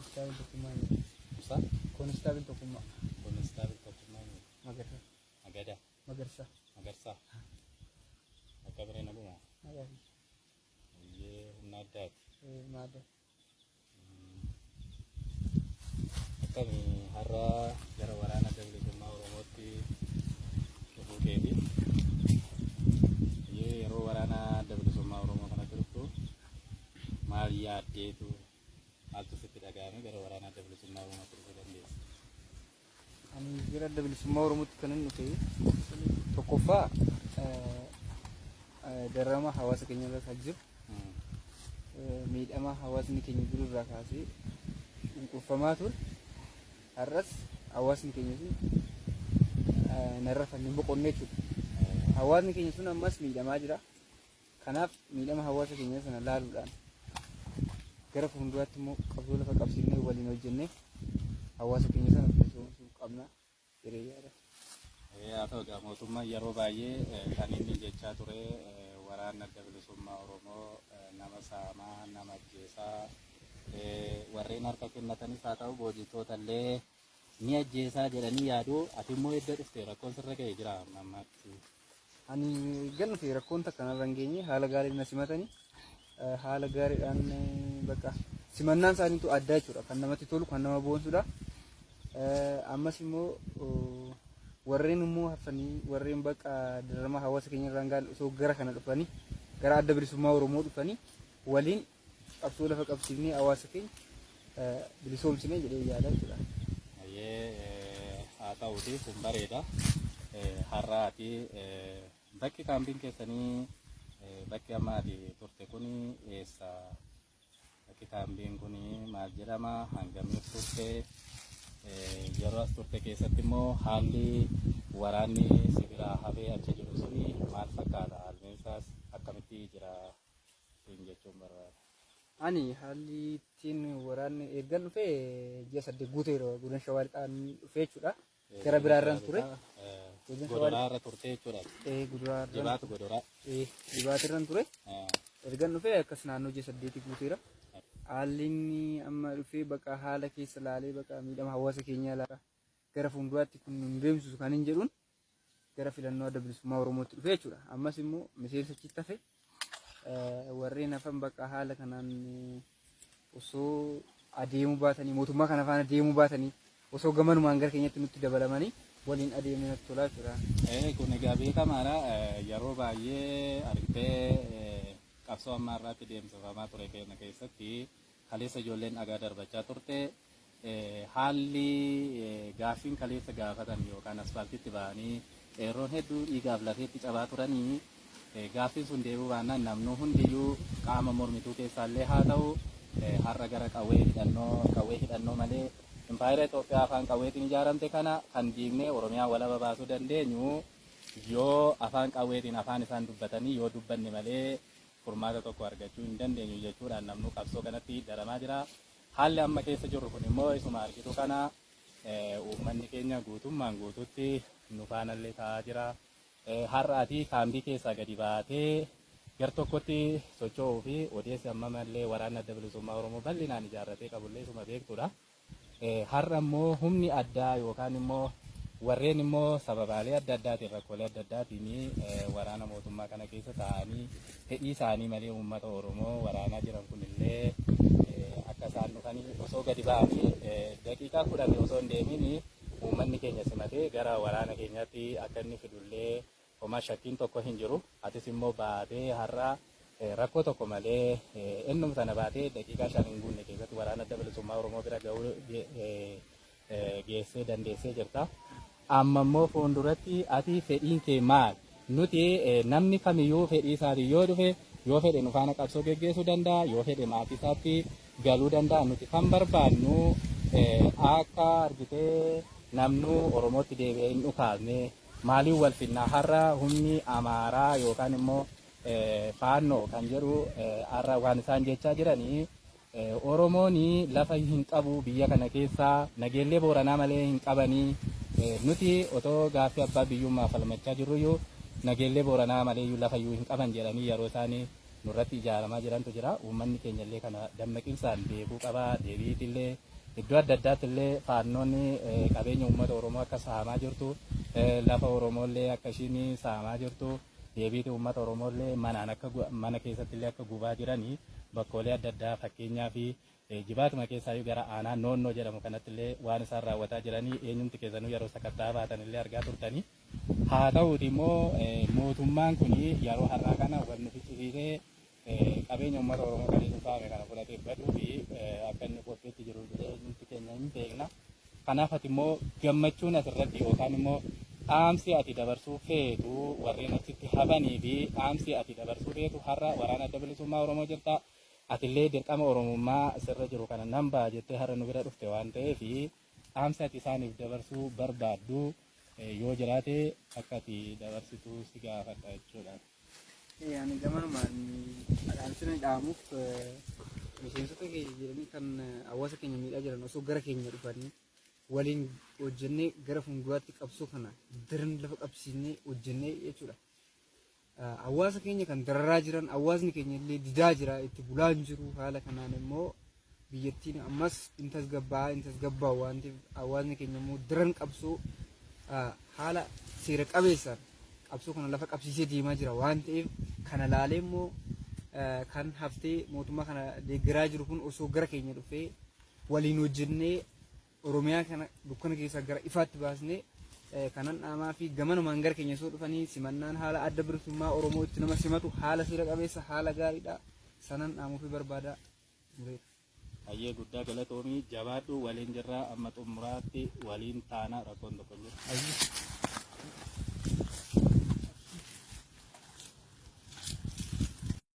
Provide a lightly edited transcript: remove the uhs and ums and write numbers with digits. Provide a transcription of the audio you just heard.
Konistaabil Tokkummaa Nyaata. Ibsaa? Konistaabil Tokkummaa. Konistaabil Tokkummaa Nyaata. Magarsaa. Nagadaa. Magarsaa. Magarsaa. Akka biree naguma. Nagaa. Biyyee humna addaati. Maada. Akkami har'a gara waraana Adda Bilisummaa Oromootti dhufuu keeti. Biyyee yeroo waraana Adda Bilisummaa Oromoo kanatti dhuftu maal yaaddeetu, maaltu sitti dhaga'ame gara waraana Adda Bilisummaa Oromootti dhufuu dandeesse? Ani gara Adda Bilisummaa Oromootti kan hin dhufe tokkoffaa dararama hawaasa keenya irra kan jiru, miidhama hawaasni keenya jiru irraa kaasee cunqurfamaa ture. Har'as hawaasni keenya sun narra kan hin boqonne jechuudha. Hawaasni keenya sun ammas miidhamaa jira. Kanaaf miidhama hawaasa keenya sana laaluudhaan gara fuulduraatti immoo qabsoo lafa qabsiifnee waliin hojjennee hawaasa keenya sana bilisoomsuu qabna jedhee yaada. Haa ta'u egaa, mootummaan yeroo baay'ee kan inni jechaa ture waraanni Adda Bilisummaa Oromoo nama saamaa, nama ajjeesaa, warreen harka kennatanis haa ta'u boojitoota illee ni ajjeesaa jedhanii yaadu. Ati immoo edda dhufte rakkoon sirra ga'e jira amma ammaatti? Ani ergan dhufe rakkoon takka narra hin geenye. Haala gaariin na simatanii, haala gaariidhaan bakka simannaan isaaniitu addaa jechuudha. Kan namatti tolu, kan nama boonsudha. Ammas immoo warreen immoo hafanii, warreen bakka dararama hawaasa keenya irraan gahan osoo gara kana dhufanii, gara Adda Bilisummaa Oromoo dhufanii waliin qabsoo lafa qabsiifnee hawaasa keenya bilisoomsine jedhee yaada jechuudha. Hayyee, haa ta'uuti, kun bareeda. Har'a ati bakki kaampiin keessanii, bakki amma ati turte kun eessa? Bakki kaampiin kun maal jedhama? Hangamiif turte? Yeroo as turte keessatti immoo haalli waraanni si biraa hafee achi jiru suni maal fakkaata? Haalli isaas akkamitti jira siin jechuun barbaada. Ani haalli ittiin waraanni ergan dhufe ji'a 8 guuteera, Godina Shawaa Lixaan dhufe jechuudha. Gara biraarraan ture. Godina Shawaa Godoraa irra turte jechuudha. Godoraa irraan Jibaatu Godoraa. Jibaatirran ture. Ergan dhufe akkas naannoo ji'a 8 guuteera. Haalli inni amma dhufee bakka haala keessa laalee, bakka miidhama hawaasa keenyaa laala, gara fuulduraatti kun nun deemsisu kan hin jedhuun gara filannoo Adda Bilisummaa Oromootti dhufe jechuudha. Ammas immoo miseensa achitti hafe, warreen hafan bakka haala kanaan osoo adeemuu baatanii, mootummaa kana faana deemuu baatanii, osoo gamanumaan gara keenyatti nutti dabalamanii waliin adeemee natti tolaa jechuudha. Kun egaa beekamaadha. Yeroo baay'ee argitee qabsoo ammaa irraatti deemsifamaa ture kana keessatti kaleessa ijoolleen dhagaa darbachaa turte, haalli gaaffiin kaleessa gaafatan yookaan asfaaltitti ba'anii qeerroon hedduu dhiigaaf lafeetti cabaa turanii, gaaffiin sun deebi'uu baannaan namnuu hundiyyuu qaama mormituu keessaallee haa ta'u har'a gara qawwee hidhannoo, qawwee hidhannoo malee impaayera Itoophiyaa afaan qawweetiin ijaaramte kana kan diignee Oromiyaa walaba baasuu dandeenyu yoo afaan qawweetiin afaan isaan dubbatanii yoo dubbanne malee furmaata tokko argachuu hin dandeenyu jechuudhaan namnuu qabsoo kanatti daramaa jira. Haalli amma keessa jirru kun immoo isuma argitu kana, uummanni keenya guutummaan guutuutti nu faanallee ta'aa jira. Har'a ati kaambii keessaa gadi baatee gar tokkotti socho'uu fi odeessi ammamallee waraanni Adda Bilisummaa Oromoo bal'inaan ijaarratee qabullee isuma beektudha. Har'a immoo humni addaa yookaan immoo warreen immoo sababaalee adda addaatiin, rakkoolee adda addaatiin waraana mootummaa kana keessa taa'anii fedhii isaanii malee uummata Oromoo waraanaa jiran kunillee akka isaan dhufanii osoo gadi ba'anii daqiiqaa 10 osoo hin deemin uummanni keenya simatee gara waraana keenyaatti akka inni fidullee homaa shakkiin tokko hin jiru. Atis immoo baatee har'a rakkoo tokko malee ennum sana baatee daqiiqaa 5 hin guunne keessatti waraana Adda Bilisummaa Oromoo bira ga'uu geessee dandeessee jirta. Amma immoo fuulduratti ati fedhiin kee maal? Nuti namni kamiyyuu fedhii isaatiin yoo dhufe, yoo fedhe nu faana qabsoo geggeessuu danda'a, yoo fedhe maatii isaatti galuu danda'a. Nuti kan barbaannu akka argitee namnuu Oromootti deebi'ee hin dhukaasne. Maaliin wal finnaa? Har'a humni Amaaraa yookaan immoo Faannoo kan jedhu har'a waan isaan jechaa jiranii Oromoon lafa hin qabu, biyya kana keessaa Nageellee Booranaa malee hin qabanii, nuti otoo gaaffii abbaa biyyummaa falmachaa jirruyyuu Nageellee Booranaa maleeyyuu lafa iyyuu hin qaban jedhanii yeroo isaan nurratti ijaaramaa jirantu jira. Uummanni keenya illee kana dammaqinsaan beekuu qaba. Deebiitillee Iddoo adda addaatti illee faannoonni qabeenya uummata Oromoo akka saamaa jirtu, lafa Oromoo illee akka ishiin saamaa jirtu, deebiiti uummata Oromoo illee manaan akka mana keessatti illee akka gubaa jiranii bakkoolee adda addaa, fakkeenyaa fi Jibaatuma keessaayyuu gara aanaa Noonnoo jedhamu kanatti illee waan isaan raawwataa jiranii eenyumti keessanuu yeroo sakattaa baatan illee argaa turtanii. Haa ta'uuti immoo mootummaan kun yeroo har'aa kana wal nu ficcisiisee qabeenya uummata Oromoo kaleessa saame kana fudhatee baduu fi akka inni qophiitti jiru illee eenyumti keenya hin beekna. Kanaaf ati immoo gammachuun asirratti yookaan immoo dhaamsi ati dabarsuu feetu warreen achitti hafanii fi dhaamsi ati dabarsuu feetu, har'a waraana Adda Bilisummaa Oromoo jirta. Atillee dirqama Oromummaa sirra jiru kana nan ba'a jettee har'a nu bira dhufte waan ta'eef, dhaamsi ati isaaniif dabarsuu barbaaddu yoo jiraate akka ati dabarsitu si gaafadha jechuudha. Ani gamanumaan dhaamsi ani dhaamuuf, miseensota keenya jedhanii kan hawaasa keenya miidhaa jiran osoo gara keenya dhufanii waliin hojjennee gara fuulduraatti qabsoo kana daran lafa qabsiisnee hojjennee jechuudha. Hawaasa keenya kan dararaa jiran, hawaasni keenya illee didaa jira, itti bulaa hin jiru. Haala kanaan immoo biyyattiin ammas hin tasgabbaa'aa hin tasgabbaa'u waan ta'eef, hawaasni keenya immoo daran qabsoo haala seera qabeessaan qabsoo kana lafa qabsiisee deemaa jira waan ta'eef, kana laalee immoo kan haftee mootummaa kana deeggaraa jiru kun osoo gara keenya dhufee waliin hojjennee Oromiyaa kana dukkana keessaa gara ifaatti baasnee kanan dhaamaa fi gamanumaan gara keenya osoo dhufanii simannaan haala Adda Bilisummaa Oromoo itti nama simatu haala seera qabeessa, haala gaariidha, sanan dhaamuufi barbaada. Hayyee, guddaa galatoomii, jabaadhu, waliin jirraa, amma xumuraatti waliin taana, rakkoon tokko hin jiru.